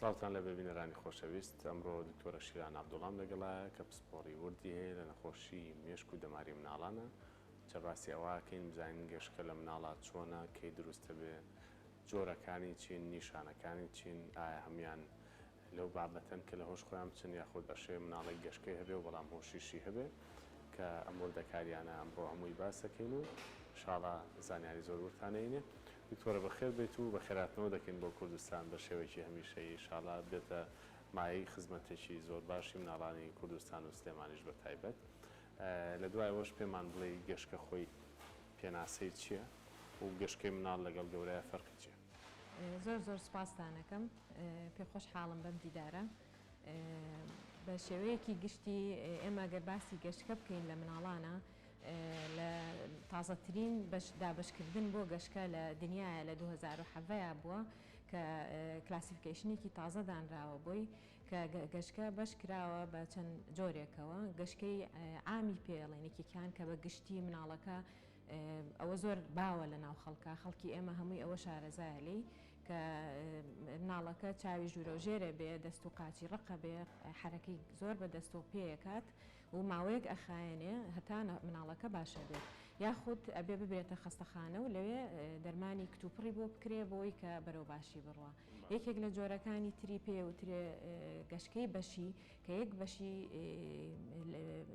سڵاوتان لێبێ بینەرانی خۆشەویست، ئەمڕۆ دکتۆرە شیران عەبدوڵام لەگەڵایە کە پسپۆڕی وردی هەیە لە نەخۆشی مێشک و دەماری مناڵانە، جا باسی ئەوە ئەکەین بزانین گەشکە لە مناڵا چۆنە، کەی دروست ئەبێ، جۆرەکانی چین، نیشانەکانی چین، ئایا هەموویان لەو بابەتەن کە لە هۆش خۆیان بچن یاخود ئەشێ مناڵێک گەشکەی هەبێ و بەڵام هۆشیشی هەبێ کە ئەم وردەکاریانە ئەمڕۆ هەمووی باس ئەکەین و شاڵا زانیاری زۆر وردتان ئەینێ. دکتۆرە بەخێر بێیت و بەخێرهاتنەوە دەکەین بۆ کوردستان بە شێوەیەکی هەمیشەیی شاڵا بێتە مایەی خزمەتێکی زۆر باشی مناڵانی کوردستان و سلێمانیش بە تایبەت. لە دوای ئەوەش پێمان بڵێی گەشکە خۆی پێناسەی چیە و گەشکەی مناڵ لەگەڵ گەورەیا فەرقی چیە؟ زۆر زۆر سوپاستان ئەکەم پێ خۆش حاڵم بەم دیدارە. بە شێوەیەکی گشتی ئێمە گەر باسی گەشکە بکەین لە مناڵانە لە تازەترین بەش دابەشکردن بۆ گەشکە لە دنیاە لە 2017 بووە کە classification ێکی تازە دانراوە بۆی کە گەشکە بەش کراوە بە چەند جۆرێکەوە گەشکەی عامی پێڵێن یەکێکیان کە بە گشتی مناڵەکە ئەوە زۆر باوە لە ناو خەڵکا، خەڵکی ئێمە هەمووی ئەوە شارەزایە لێی کە مناڵەکە چاوی ژوورەوژێرە بێ، دەست و قاچی ڕەقە بێ، حەرەکەی زۆر بە دەست و پێ ئەکات و ماوەیەک ئەخایەنێ هەتا مناڵەکە باشە بێت. یاخود ئەبێ ببرێتە خەستەخانە و لەوێ دەرمانی کتوپڕی بۆ بکرێ بۆی کە بەرەو باشی بڕوا. یەکێک لە جۆرەکانی تری پێ وترێ گەشکەی بەشی کە یەک بەشی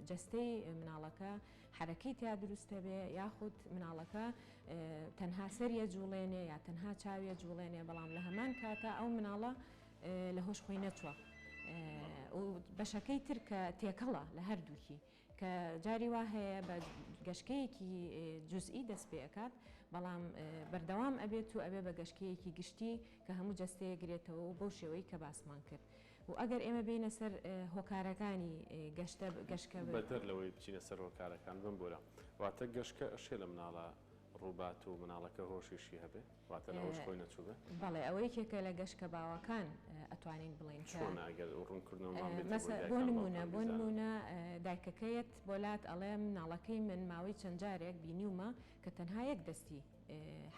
جەستەی مناڵەکە حەرەکەی تیا دروست دەبێ یاخود مناڵەکە تەنها سەری ئەجوڵێنێ یا تەنها چاوی ئەجوڵێنێ بەڵام لە هەمان کاتا ئەو مناڵە لە هۆش خۆی نەچووە و بەشەکەی تر کە تێکەڵە لە هەردووکی کە جاری وا هەیە بە گەشکەیەکی جزئی دەست پێ ئەکات بەڵام بەردەوام ئەبێت و ئەبێ بە گەشکەیەکی گشتی کە هەموو جەستەیە گرێتەوە و بەو شێوەی کە باسمان کرد. و ئەگەر ئێمە بێینە سەر هۆکارەکانی گەشتە گەشکە. بەدەر لەوەی بچینە سەر هۆکارەکان بمبورە واتە گەشکە ئەشێ لە مناڵا ڕووبات و مناڵەکە هۆشیشی هەبێ واتە لە هۆش خۆی نەچووبێ؟ بەڵێ ئەوە یەکێکە لە گەشکە باوەکان ئەتوانین بڵێین کە. چۆنە ئەگەر ڕوونکردنەوەمان بێت بۆ دایکان بۆ نموونە بۆ نموونە دایکەکەیەت بۆ لات ئەڵێ مناڵەکەی من ماوەی چەند جارێک بینیومە کە تەنها یەک دەستی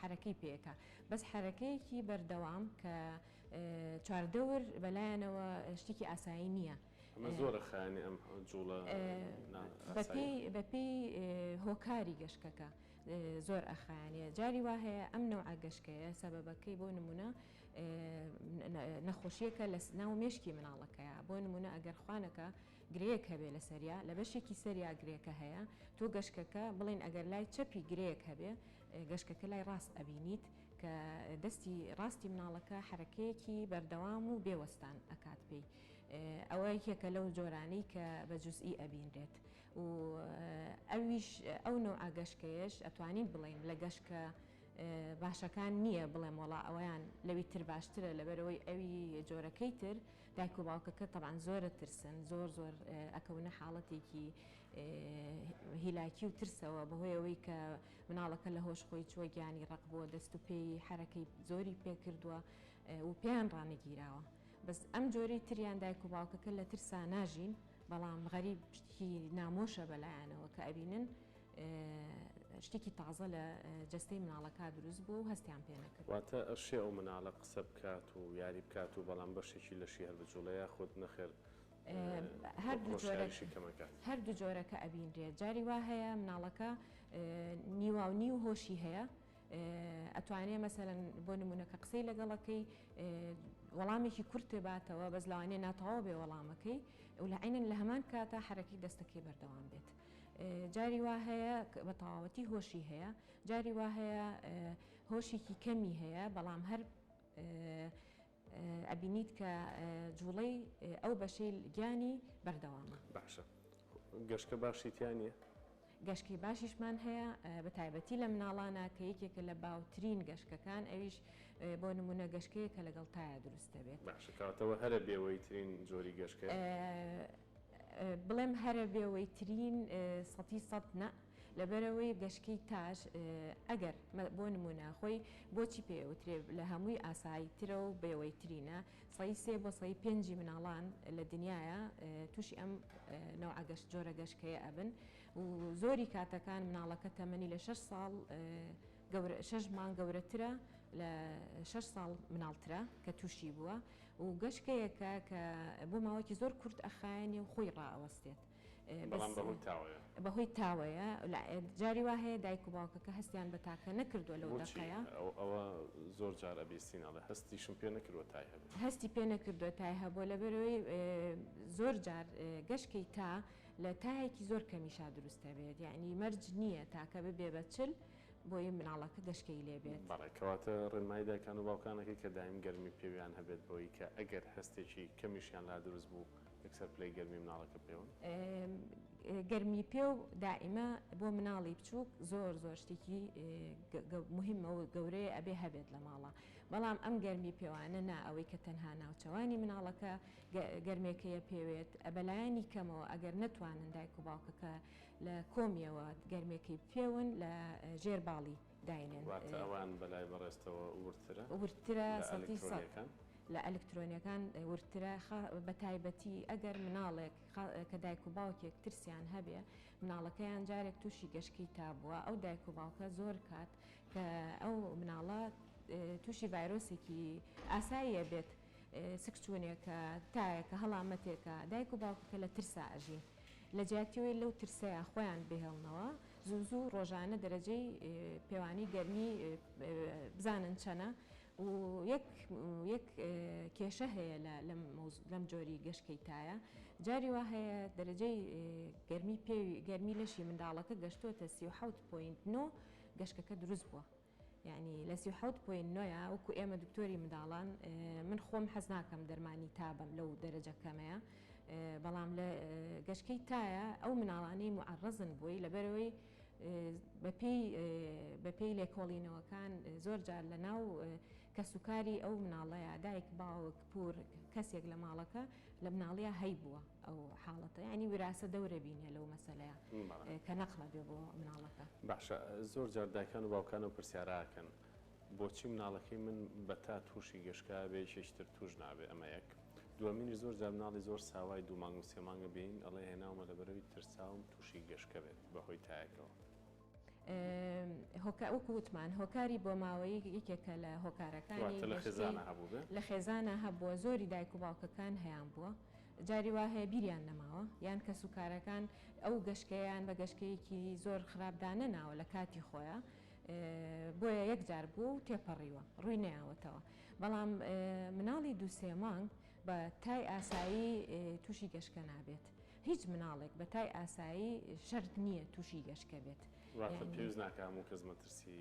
حەرەکەی پێ ئەکا بەس حەرەکەیەکی بەردەوام کە چواردەور بەلایانەوە شتێکی ئاسایی نییە. ئەمە زۆرە خایەنی ئەم جوڵە نائاساییە. بەپێی هۆکاری گەشکەکە زۆر ئەخایەنێ. جاری وا هەیە ئەم نەوعە گەشکەیە سەبەبەکەی بۆ نمونە نەخۆشیەکە لە ناو مێشکی مناڵەکەیە. بۆ نمونە ئەگەر خوانەکە گرێیەک هەبێ لە سەریا لە بەشێکی سەریا گرێکە هەیە تۆ گەشکەکە بڵێن ئەگەر لای چەپی گرێیەک هەبێ گەشکەکە لای ڕاست ئەبینیت کە دەستی ڕاستی مناڵەکە حەرەکەیەکی بەردەوام و بێ وەستان ئەکات پێی ئەوە یەکێکە لەو جۆرانەی کە بە جوزئی ئەبینرێت و ئەویش ئەو نەوعە گەشکەیەش ئەتوانین بڵێین لە گەشکە باشەکان نییە بڵێم وەڵا ئەویان لەوی تر باشترە لەبەرەوەی ئەوی جۆرەکەی تر دایک و باوکەکە تەبعەن زۆرە ترسن زۆر زۆر ئەکەونە حاڵەتێکی هیلاکی و ترسەوە بەهۆی ئەوەی کە مناڵەکە لە هۆش خۆی چووە گیانی ڕەق بووە دەست و پێی حەرەکەی زۆری پێ کردووە و پێیان ڕانەگیراوە بەس ئەم جۆرەی تریان دایک و باوکەکە لە ترسا ناژین بەڵام غەریب شتێکی نامۆشە بەلایانەوە کە ئەبینن شتێکی تازە لە جەستەی مناڵەکە دروست بووە و هەستیان پێ نەکردووە. واتە ئەشێ ئەو مناڵە قسە بکات و یاری بکات و بەڵام بەشێکی لەشی هەر بجوڵێ یاخود نەخێر هۆشیاریشی کەم ئەکات؟ هەردوو جۆرەکە ئەبینرێت جاری وا هەیە مناڵەکە نیواو نیو هۆشی هەیە ئەتوانێ مەسەلەن بۆ نمونە کە قسەی لەگەڵەکەی وەڵامێکی کورت باتەوە بەس لەوانەیە ناتەواو بێ وەڵامەکەی و لە عینەن لە هەمان کاتا حەرەکەی دەستەکەی بەردەوام بێت جاری وا هەیە بە تەواوەتی هۆشی هەیە جاری وا هەیە هۆشێکی کەمی هەیە بەڵام هەر ئەبینیت کە جوڵەی ئەو بەشەی گیانی بەردەوامە. باشە گەشکە باشی تیا نییە؟ گەشکەی باشیشمان هەیە بە تایبەتی لە مناڵانا کە یەکێکە لە باوترین گەشکەکان ئەویش بۆ نمونە گەشکەیە کە لەگەڵ تایا دروست دەبێت. باشە کەواتەوە هەرە بێوەیترین جۆری گەشکەیە؟ بڵێم هەرە بێوەیترین سەتی سەد نا لەبەرئەوەی گەشکەی تاش ئەگەر بۆ نمونە خۆی بۆچی پێ ئەوترێ لە هەمووی ئاساییترە و بێوەیترینە سەی سێ بۆ سەی پێنجی مناڵان لە دنیایا تووشی ئەم نەوعە گەش جۆرە گەشکەیە ئەبن و زۆری کاتەکان مناڵەکە تەمەنی لە شەش ساڵ گەورە شەش مانگ گەورەترە لە شەش ساڵ مناڵترە کە تووشی بووە. و گەشکەیەکە کە بۆ ماوەیەکی زۆر کورت ئەخایەنێ و خۆی ڕائەوەستێت. بەڵام بەهۆی تاوەیە. بەهۆی تاوەیە جاری وا هەیە دایک و باوکەکە هەستیان بە تاکە نەکردووە لەو بۆچی دەقەیە. ئەوە زۆر جار ئەبیستین ئەڵێ هەستیشم پێ نەکردووە تای هەبێ. هەستی پێ نەکردووە تای هەبووە لەبەرئەوەی زۆر جار گەشکەی تا لە تایەکی زۆر کەمیشا دروست دەبێت یەعنی مەرج نییە تاکە ببێ بە 40 بۆی مناڵەکە گەشکەی لێ بێت. بەڵێ کەواتە ڕێنمایی دایکان و باوکانەکەی کە دایم گەرمی پێویان هەبێت بەوەی کە ئەگەر هەستێکی کەمیشیان لا دروست بوو یەکسەر پلەی گەرمی مناڵەکە پێون. گەرمی پێو دائیمە بۆ مناڵی بچووک زۆر زۆر شتێکی مهمە و گەورەیە ئەبێ هەبێت لە ماڵە بەڵام ئەم گەرمی پێوانە نا ئەوەی کە تەنها ناوچەوانی مناڵەکە گەرمێکەیە پێوێت بەلایەنی کەمەوە ئەگەر نەتوانن دایک و باوکەکە لە کۆمیەوە گەرمێکەی بپێون لە ژێر باڵی داینێن. واتە ئەوان بەلای بەڕێزتەوە وردترە؟ وردترە لە سەتی سەد. ئەلکترۆنیەکان؟ لە ئەلکترۆنیەکان وردترە بە تایبەتی ئەگەر مناڵێک کە دایک و باوکێک ترسیان هەبێ مناڵەکەیان جارێک تووشی گەشکەی تا بووە ئەو دایک و باوکە زۆر کات کە ئەو مناڵە تووشی ڤایرۆسێکی ئاساییە بێت سکچوونێکە، تایەکە، هەڵامەتێکە، دایک و باوکەکە لە ترسا ئەژین. لە جیاتیەوەی لەو ترسەیا خۆیان بهێڵنەوە، زوو زوو ڕۆژانە دەرەجەی پێوانەی گەرمی بزانن چەنە و یەک یەک کێشە هەیە لە لەم جۆری گەشکەی تایە جاری وا هەیە دەرەجەی گەرمی پێوی گەرمی لەشی منداڵەکە گەشتووەتە 37.9 گەشکەکە دروست بووە. یەعنی لە 37 point نۆیا وەکو ئێمە دکتۆری منداڵان من خۆم حەز ناکەم دەرمانی تا بەم لەو دەرەجە کەمەیە بەڵام لە گەشکەی تایە ئەو مناڵانەی معرەزن بووی لەبەرەوەی بەپێی لێکۆڵینەوەکان زۆر جار لە ناو کەسوکاری ئەو مناڵەیە دایک باوک پور کەسێک لە ماڵەکە لە مناڵیا هەیبووە ئەو حاڵەتە یانی وراسە دەورە بینێ لەو مەسەلەیە کە نەقڵە بێ بۆ مناڵەکە. باشە زۆر جار دایکان و باوکان ئەو پرسیارە ئەکەن بۆچی مناڵەکەی من بە تا توشی گەشکە ئەبێ یەکێکی تر توش نابێ ئەمە یەک دووەمینیش زۆر جار مناڵی زۆر ساوای دوو مانگ و سێ مانگە بینین ئەڵێ هێناومە لەبەرئەوی ترساوم توشی گەشکە بێت بەهۆی تایەکەوە. هۆکا وەکو وتمان هۆکاری بۆماوەیی یەکێکە لە هۆکارەکانی واتە لە گەشتەی خێزانا هەبووبێ؟ لە خێزانا هەبووە زۆری دایک و باوکەکان هەیان بووە جاری وا هەیە بیریان نەماوە یان کەسوکارەکان ئەو گەشکەیان بە گەشکەیەکی زۆر خراپ دانەناوە لە کاتی خۆیا بۆیە یەک جار بووە و تێپەڕیوە ڕووی نەیاوەتەوە بەڵام مناڵی دوو سێ مانگ بە تای ئاسایی تووشی گەشکە نابێت. هیچ مناڵێک بە تای ئاسایی شەرت نییە تووشی گەشکە بێت. واتە پێویست ناکا هەموو کەس مەترسی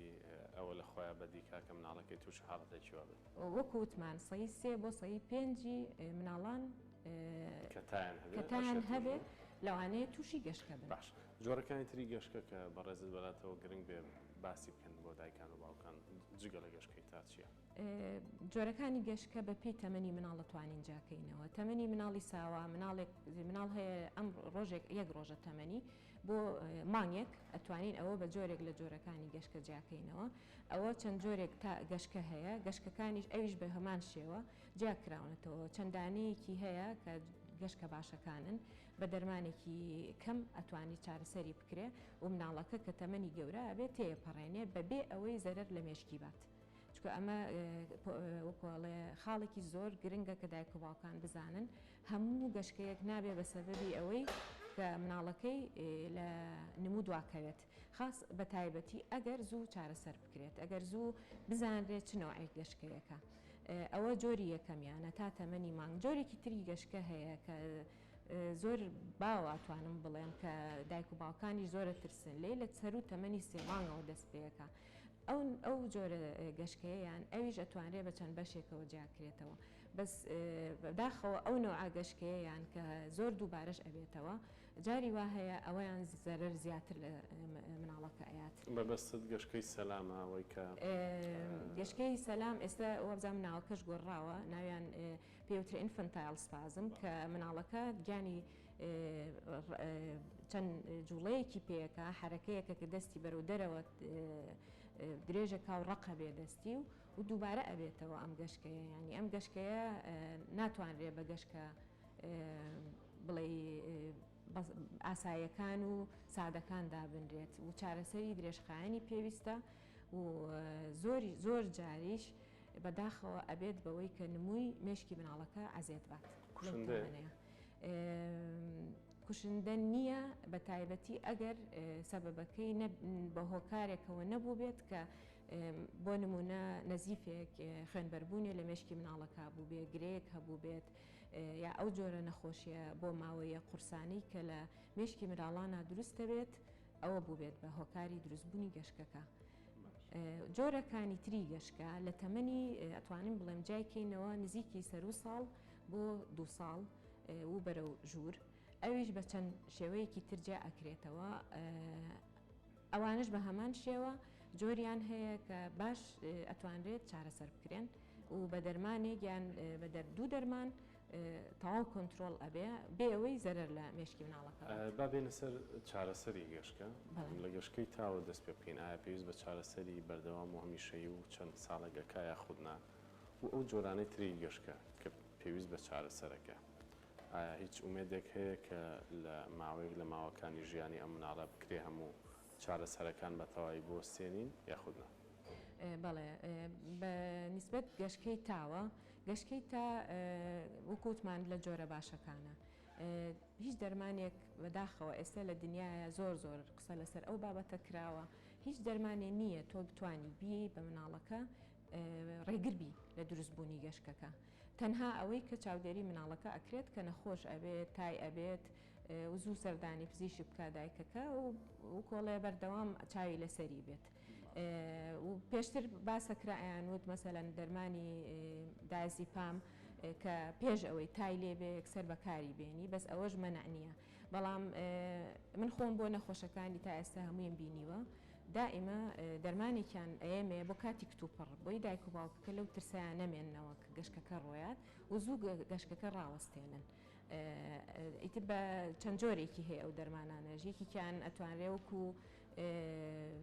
ئەوە لە خۆیا بەدی کا کە مناڵەکەی تووشی حاڵەتێکی وا بێت. وەکو وتمان سەی سێ بۆ سەی پێنجی مناڵان کە تایان هەبێ کە تایان ئەشێ تووش هەبێ بن. لەوانەیە تووشی گەشکە بن. باش جۆرەکانی تری گەشکە کە بەڕێزت بەلاتەوە گرنگ بێ باسی بکەن بۆ دایکان و باوکان جگە لە گەشکەی تا چییە؟ جۆرەکانی گەشکە بە پێی تەمەنی مناڵ دەتوانین جیاکەینەوە تەمەنی مناڵی ساوا مناڵێک مناڵ هەیە ئەم ڕۆژێک یەک ڕۆژە تەمەنی بۆ مانگێک ئەتوانین ئەوە بە جۆرێک لە جۆرەکانی گەشکە جیاکەینەوە ئەوە چەند جۆرێک تا گەشکە هەیە گەشکەکانیش ئەویش بە هەمان شێوە جیا کراونەتەوە چەندانەیەکی هەیە کە گەشکە باشەکانن بە دەرمانێکی کەم ئەتوانی چارەسەری بکرێ و مناڵەکە کە تەمەنی گەورە ئەبێت تێیەپەڕێنێ بەبێ ئەوەی زەرەر لە مێشکی بات. چونکە ئەمە وەکو ئەڵێ خاڵێکی زۆر گرنگە کە دایک و باوکان بزانن هەموو گەشکەیەک نابێ بە سەبەبی ئەوەی کە مناڵەکەی لە نموو دواکەوێت خاص بە تایبەتی ئەگەر زوو چارەسەر بکرێت ئەگەر زوو بزانرێت چ نەوعێک گەشکەیەکە ئەوە جۆری یەکەمیانە تا تەمەنی مانگ جۆرێکی تری گەشکە هەیە کە زۆر باوە ئەتوانم بڵێم کە دایک و باوکانی زۆرە ترسن لێ لە سەروو تەمەنی سێ مانگەوە دەست پێەکە ئەو ئەو جۆرە گەشکەیەیان ئەویش ئەتوانرێ بە چەند بەشێکەوە جیاکرێتەوە بەس بەداخەوە ئەو نەوعە گەشکەیەیان کە زۆر دووبارەش ئەبێتەوە جاری وا هەیە ئەوەیان زەرەر زیاتر لە مناڵەکە ئەیات. مەبەستت گەشکەی سەلامە ئەوەی کە. گەشکەی سەلام ئێستا وابزانم ناوەکەش گۆڕراوە ناویان پێوترێ infantile spasm کە مناڵەکە گیانی چەند جوڵەیەکی پێکا حەرەکەیەکە کە دەستی بەرەو دەرەوە درێژەکا و ڕەقە بێ دەستی و و دووبارە ئەبێتەوە ئەم گەشکەیە ینی ئەم گەشکەیە ناتوانرێ بە گەشکە بڵێ ئاسایەکان و سادەکان دابنرێت و چارەسەری درێژخایەنی پێویستە و زۆری زۆر جاریش. بەداخەوە ئەبێت بەوەی کە نمووی مێشکی مناڵەکە عەزێت بات لەو تەمەنەیە. کوشندە نییە بە تایبەتی ئەگەر سەبەبەکەی بە هۆکارێکەوە نەبووبێت کە بۆ نمونە نەزیفێک خوێنبەربوونێ لە مێشکی مناڵەکە بووبێ، گرێیەک هەبووبێت یا ئەو جۆرە نەخۆشیە بۆ ماوەیە قورسانەی کە لە مێشکی مناڵانا دروست دەبێت ئەوە بووبێت بە هۆکاری دروستبوونی گەشکەکە. جۆرەکانی تری گەشکە لە تەمەنی ئەتوانین بڵێم جای کەینەوە نزیکی سەرو ساڵ بۆ دو ساڵ و بەرەو ژوور ئەویش بە چەند شێوەیەکی تر جیا ئەکرێتەوە ئەوانش بە هەمان شێوە جۆریان هەیە کە باش ئەتوانرێت چارەسەر بکرێن و بە دەرمانێک یان بە دوو دەرمان تەواو کۆنترۆڵ ئەبێ بێ ئەوەی زەرەر لە مێشکی مناڵەکە بات. با بێینە سەر چارەسەری گەشکە، لە گەشکەی تاوە دەست پێ بکەین، ئایا پێویست بە چارەسەری بەردەوام و هەمیشەیی و چەند ساڵێک ئەکا یاخود نا؟ و ئەو جۆرانەی تری گەشکە کە پێویست بە چارەسەرەکە ئایا هیچ ئومێدێک هەیە کە لە ماوەیەک لە ماوەکانی ژیانی ئەم مناڵە بکرێ هەموو چارەسەرەکان بە تەواوی بوەستێنین یاخود نا؟ بەڵێ بە نیسبەت گەشکەی تاوە، گەشکەی تا وەکو وتمان لە جۆرە باشەکانە. هیچ دەرمانێک بەداخەوە ئێستا لە دنیاە زۆر زۆر قسە لەسەر ئەو بابەتە کراوە، هیچ دەرمانێ نییە تۆ بتانی بیەی بە مناڵەکە ڕێگر بی لە دروستبوونی گەشکەکە. تەنها ئەوەی کە چاودێری مناڵەکە ئەکرێت کە نەخۆش ئەبێت، تای ئەبێت و زوو سەردانی پزیشک بکا دایکەکە و کۆڵێ بەردەوام چاوی لەسەری بێت. و پێشتر باسە کرا ئەیان وت مەسەلەن دەرمانی دازیپام کە پێش ئەوەی تای لێ بێ یەکسەر بەکاری بێنی بەس ئەوەش مەنع نییە بەڵام من خۆم بۆ نەخۆشەکانی تا ئێستا هەموویم بینیوە دائیمە دەرمانێکیان ئەیەمێ بۆ کاتی کتوپڕ بۆی دایک و باوکەکە لەو ترسایان نەمێننەوە کە گەشکەکە ڕۆیات و زوو گەشکەکە ڕاوەستێنن. ئیتر بە چەند جۆرێکی هەیە ئەو دەرمانانەش یەکێکیان ئەتوانرێ وەکو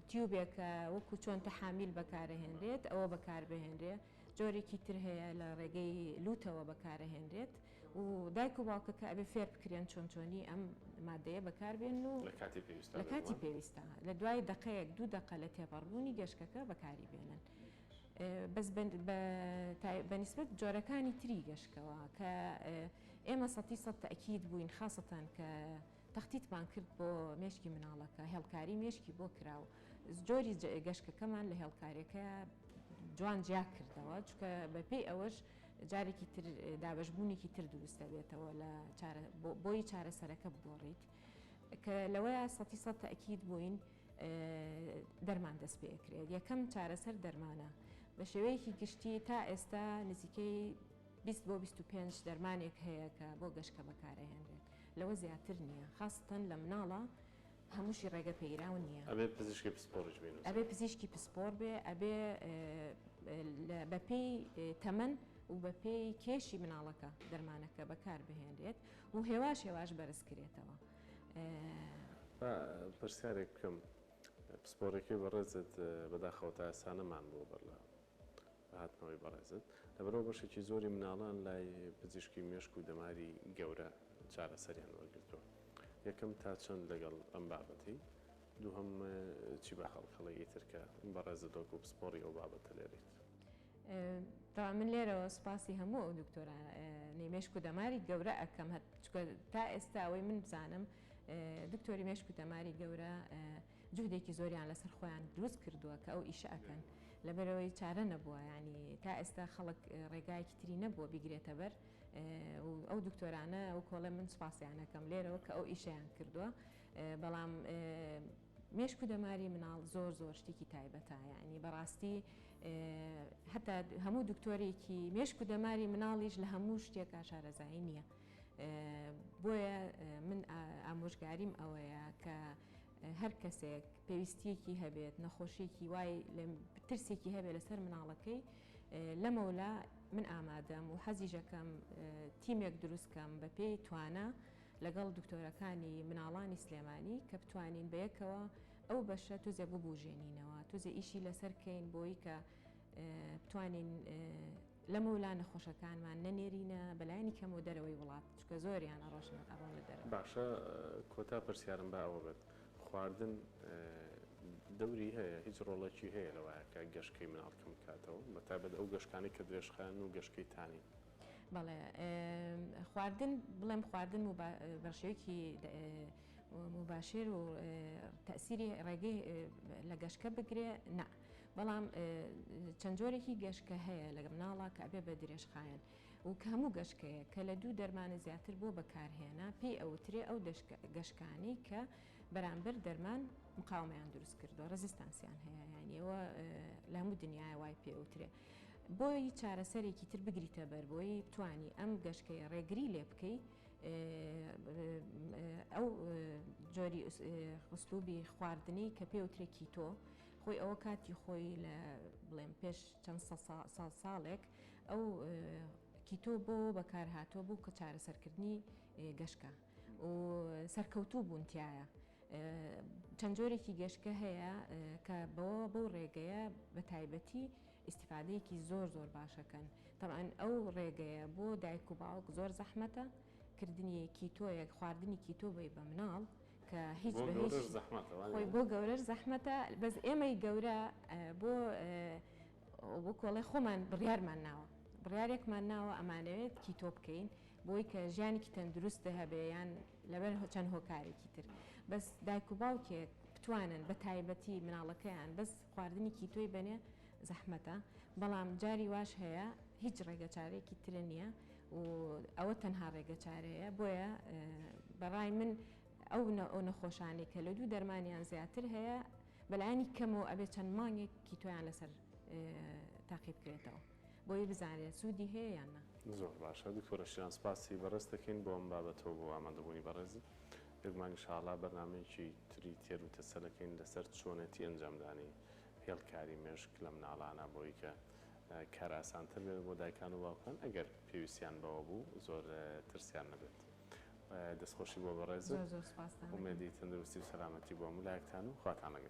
تیوبێکە وەکو چۆن تەحامیل بەکارەهێنرێت ئەوە بەکاربهێنرێ جۆرێکی تر هەیە لە ڕێگەی لوتەوە بەکارەهێنرێت و دایک و باوکەکە ئەبێ فێر بکرێن چۆن چۆنی ئەم مادەیە بەکاربێن و لە کاتی پێویستە لە کاتی پێویستە لە دوای دقەیەک دوو دقە لە تێپەڕبوونی گەشکەکە بەکاری بێنن. بەس بە نیسبەت جۆرەکانی تری گەشکەوە کە ئێمە سەتی سەد تەئکید بووین خاسەتەن کە تەختیتمان کرد بۆ مێشکی مناڵەکە هێڵکاری مێشکی بۆ کرا و جۆری گەشکەکەمان لە هێڵکاریەکە جوان جیا کردەوە چکە بەپێی ئەوەش جارێکی تر دابەشبوونێکی تر دروست دەبێتەوە لە بۆی چارەسەرەکە بگۆڕیت کە لەوەیە سەتی سەد تەئکید بووین دەرمان دەست پێکرێت یەکەم چارەسەر دەرمانە بە شێوەیەکی گشتی تا ئێستا نزیکەی 20 بۆ 25 دەرمانێک هەیە کە بۆ گەشکە بەکارەهێنرێت لەوە زیاتر نییە خاستەن لە مناڵە هەمووشی ڕێگە پێیراو نییە. ئەبێ پزیشکی پسپۆڕیش بینوسێ. ئەبێ پزیشکی پسپۆڕ بێ، ئەبێ بەپێی تەمەن و بەپێی کێشی مناڵەکە دەرمانەکە بەکار بهێنرێت و هێواش هێواش بەرز کرێتەوە. با پرسیارێک بکەم پسپۆڕیەکەی بەڕێزت بەداخەوە تا ئێستا نەمان بووە بەر لە هاتنەوەی بەڕێزت لەبەرئەوە بەشێکی زۆری مناڵان لای پزیشکی مێشک و دەماری گەورە چارەسەریان وەرگرتووە یەکەم تا چەند لەگەڵ ئەم بابەتەی دووهەم چی بە خەڵک هەڵێی ئیتر کە بەڕێزت وەکو پسپۆڕی ئەو بابەتە لێرەیت؟ تەبعەن من لێرەوە سوپاسی هەموو ئەو دکتۆرانەی مێشک و دەماری گەورە ئەکەم چونکە تا ئێستا ئەوەی من بزانم دکتۆری مێشک و دەماری گەورە جوهدێکی زۆریان لەسەر خۆیان دروست کردووە کە ئەو ئیشە ئەکەن لەبەرەوەی چارە نەبووە ینی تا ئێستا خەڵک ڕێگایەکی تری نەبووە بیگرێتە بەر و ئەو دکتۆرانە و کۆڵێ من سوپاسیانەکەم لێرەوە کە ئەو ئیشیان کردووە بەڵام مێشک و دەماری مناڵ زۆر زۆر شتێکی تایبەتە یعنی بەڕاستی هەتا هەموو دکتۆرێکی مێشک و دەماری مناڵیش لە هەموو شتێکا شارەزایی نییە بۆیە من ئامۆژگاریم ئەوەیە کە هەر کەسێک پێویستیەکی هەبێت نەخۆشیێکی وای ترسێکی هەبێت لەسەر مناڵەکەی لەمەولا من ئامادەم و حەزیژەکەم تیمێک دروستکەم بە پێی توانا لەگەڵ دکتۆرەکانی مناڵانی سلێمانی کە بتوانین بەیەکەوە ئەو بەشە توزێ ببوژێنینەوە توزێ ئیشی لەسەر کەین بۆی کە بتوانین لەمەولا نەخۆشەکانمان نەنێرینە بەلایەنی کەمەوە دەرەوەی وڵات چونکە زۆریان ئەڕۆشن ئەڕۆنە دەرەوە. باشە کۆتا پرسیارم با ئەوە بێت خواردن دەوری هەیە هیچ ڕۆڵێکی هەیە لەوایە کە گەشکەی مناڵ کەم بکاتەوە بە تایبەت ئەو گەشکانەی کە درێژخایەن و گەشکەی تانین؟ بەڵێ خواردن بڵێم خواردن بە شێوەیەکی موباشر و تەسیری ڕێگەی لە گەشکە بگرێ نا بەڵام چەند جۆرێکی گەشکە هەیە لە مناڵە کە ئەبێ بە درێژخایەن و کە هەموو گەشکەیە کە لە دوو دەرمانە زیاتر بۆ بەکارهێنا پێی ئەوترێ ئەو گەشکانەی کە بەرامبەر دەرمان مقاومەیان دروست کردووە resistance یان هەیە یانی ئەوە لە هەموو دنیای وای پێ ئەوترێ بۆی چارەسەرێکی تر بگریتە بەر بۆی بتانی ئەم گەشکەیە ڕێگری لێ بکەی ئەو جۆری ئسلوبی خواردنی کە پێوترێ کیتۆ خۆی ئەوە کاتی خۆی لە بڵێم پێش چەند ساڵ ساڵێک ئەو کیتۆ بۆ بەکارهاتووە بوو کە چارەسەرکردنی گەشکە و سەرکەوتوو بوون تایە. چەند جۆرێکی گەشکە هەیە کە بەوە بەو ڕێگەیە بە تایبەتی ئیسیفادەیەکی زۆر زۆر باشەکەن تەبعەن ئەو ڕێگەیە بۆ دایک و باوک زۆر زەحمەتە کردنی کیتۆیەک خواردنی کیتۆ بی بە مناڵ کە هیچ بە هیچ خۆی بۆ گەورەش زەحمەتە بەس ئێمەی گەورە بۆ بۆ کۆڵێ خۆمان بڕیارمان ناوە بڕیارێکمان ناوە ئەمانەوێت کیتۆ بکەین بۆی کە ژیانێکی تەندروست هەبێ یان لەبەر چەند هۆکارێکی تر بەس دایک و باوکێک بتوانن بە تایبەتی مناڵەکەیان بەس خواردنی کیتۆی بەنێ زەحمەتە بەڵام جاری واش هەیە هیچ ڕێگەچارەیەکی تر نییە و ئەوە تەنها ڕێگەچارەیە بۆیە بەڕای من ئەو ئەو نەخۆشانەی کە لە دوو دەرمانیان زیاتر هەیە بەلایەنی کەمەوە ئەبێت چەند مانگێک کیتۆیان لەسەر تاقی بکرێتەوە بۆی بزانرێت سوودی هەیە یان نا. زۆر باشە دکتۆرە شیران سپاسی بەڕێز دەکەین بۆ ئەم بابەتەوە بۆ ئامادەبوونی بەڕێزت بێگومان ئینشاڵا بەرنامەیەکی تری تێر و تەسەل ئەکەین لەسەر چۆنێتی ئەنجامدانی هێڵکاری مێشک لە مناڵانا بۆی کە کار ئاسانتر بێت بۆ دایکان و باوکان ئەگەر پێویستیان بەوە بوو زۆر ترسیان نەبێت دەستخۆشی بۆ بەڕێزت زۆر زۆر سپاستان ئومێدی تەندروستی و سەلامەتی بۆ هەموو لایەکتان و خواتان لەگەڵ.